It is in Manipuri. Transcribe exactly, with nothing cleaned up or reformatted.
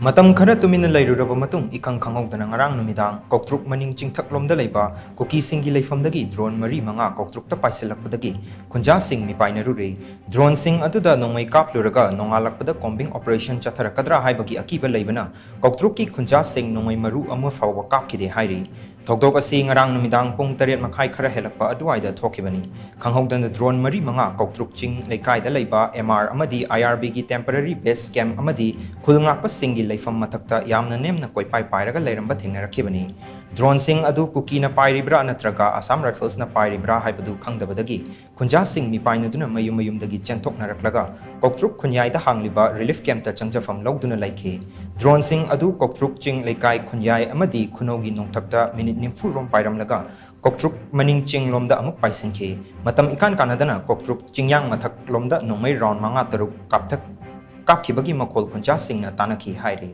ꯃꯇꯝ ꯈꯔ ꯇꯨꯃꯤꯟꯅ ꯂꯩꯔꯨꯔꯕ ꯃꯇꯨꯡ, ꯏꯈꯪ ꯈꯪꯍꯧꯗꯅ ꯉꯔꯥꯡ ꯅꯨꯃꯤꯗꯥꯡ ꯀꯧꯇ꯭ꯔꯨꯛ ꯃꯅꯤꯡ ꯆꯤꯡꯊꯛꯂꯣꯝꯗ ꯂꯩꯕ ꯀꯨꯀꯤꯁꯤꯡꯒꯤ ꯂꯩꯐꯝꯗꯒꯤ drone ꯃꯔꯤ ꯃꯉꯥ ꯀꯧꯇ꯭ꯔꯨꯛꯇ ꯄꯥꯏꯁꯤꯜꯂꯛꯄꯗꯒꯤ ꯈꯨꯟꯖꯥꯁꯤꯡ ꯃꯤꯄꯥꯏꯅꯔꯨꯔꯦ꯫ Droneꯁꯤꯡ ꯑꯗꯨꯗ ꯅꯣꯡꯃꯩ ꯀꯥꯞꯂꯨꯔꯒ ꯅꯣꯡꯉꯥꯜꯂꯛꯄꯗ combing operation ꯆꯠꯊꯔꯛꯀꯗ꯭ꯔꯥ ꯍꯥꯏꯕꯒꯤ ꯑꯀꯤꯕ ꯂꯩꯕꯅ ꯀꯧꯇ꯭ꯔꯨꯛꯀꯤ ꯈꯨꯟꯖꯥꯁꯤꯡ ꯅꯣꯡꯃꯩ ꯃꯔꯨ ꯑꯃ ꯐꯥꯎꯕ ꯀꯥꯞꯈꯤꯗꯦ ꯍꯥꯏꯔꯤ꯫ ꯊꯧꯗꯣꯛ ꯑꯁꯤ ꯉꯔꯥꯡ ꯅꯨꯃꯤꯗꯥꯡ ꯄꯨꯡ ꯇꯔꯦꯠ ꯃꯈꯥꯏ ꯈꯔ ꯍꯦꯜꯂꯛꯄ ꯑꯗꯨꯋꯥꯏꯗ ꯊꯣꯛꯈꯤꯕꯅꯤ꯫ ꯈꯪꯍꯧꯗꯅ drone ꯃꯔꯤ ꯃꯉꯥ ꯀꯧꯇ꯭ꯔꯨꯛ ꯆꯤꯡ ꯂꯩꯀꯥꯏꯗ ꯂꯩꯕ M R ꯑꯃꯗꯤ I R Bꯒꯤ temporary base camp ꯑꯃꯗꯤ ꯈꯨꯜ ꯉꯥꯛꯄꯁꯤꯡꯒꯤ ꯂꯩꯐꯝ ꯃꯊꯛꯇ ꯌꯥꯝꯅ ꯅꯦꯝꯅ ꯀꯣꯏꯄꯥꯏ ꯄꯥꯏꯔꯒ ꯂꯩꯔꯝꯕ ꯊꯦꯡꯅꯔꯛꯈꯤꯕꯅꯤ꯫ Droneꯁꯤꯡ ꯑꯗꯨ ꯀꯨꯀꯤꯅ ꯄꯥꯏꯔꯤꯕ꯭ꯔꯥ ꯅꯠꯇ꯭ꯔꯒ Assam Riflesꯅ ꯄꯥꯏꯔꯤꯕ꯭ꯔꯥ ꯍꯥꯏꯕꯗꯨ ꯈꯪꯗꯕꯗꯒꯤ ꯈꯨꯟꯖꯥꯁꯤꯡ ꯃꯤꯄꯥꯏꯅꯗꯨꯅ ꯃꯌꯨꯝ ꯃꯌꯨꯝꯗꯒꯤ ꯆꯦꯟꯊꯣꯛꯅꯔꯛꯂꯒ ꯀꯧꯇ꯭ꯔꯨꯛ ꯈꯨꯟꯌꯥꯏꯗ ꯍꯥꯡꯂꯤꯕ relief campꯇ ꯆꯪꯖꯐꯝ ꯂꯧꯗꯨꯅ ꯂꯩꯈꯤ꯫ Droneꯁꯤꯡ ꯑꯗꯨ ꯀꯧꯇ꯭ꯔꯨꯛ ꯆꯤꯡ ꯂꯩꯀꯥꯏ ꯈꯨꯟꯌꯥꯏ ꯑꯃꯗꯤ ꯈꯨꯅꯧꯒꯤ ꯅꯣꯡꯊꯛꯇ minute ꯅꯤꯐꯨ ꯔꯣꯝ ꯄꯥꯏꯔꯝꯂꯒ ꯀꯧꯇ꯭ꯔꯨꯛ ꯃꯅꯤꯡ ꯆꯤꯡꯂꯣꯝꯗ ꯑꯃꯨꯛ ꯄꯥꯏꯁꯤꯟꯈꯤ꯫ ꯃꯇꯝ ꯏꯀꯥꯟ ꯀꯥꯟꯅꯗꯅ ꯀꯧꯇ꯭ꯔꯨꯛ ꯆꯤꯡꯌꯥꯡ ꯃꯊꯛꯂꯣꯝꯗ ꯅꯣꯡꯃꯩ round ꯃꯉꯥ ꯇꯔꯨꯛ ꯀꯥꯞꯊꯛ-, ꯀꯥꯞꯈꯤꯕꯒꯤ ꯃꯈꯣꯜ ꯈꯨꯟꯖꯥꯁꯤꯡꯅ ꯇꯥꯅꯈꯤ ꯍꯥꯏꯔꯤ꯫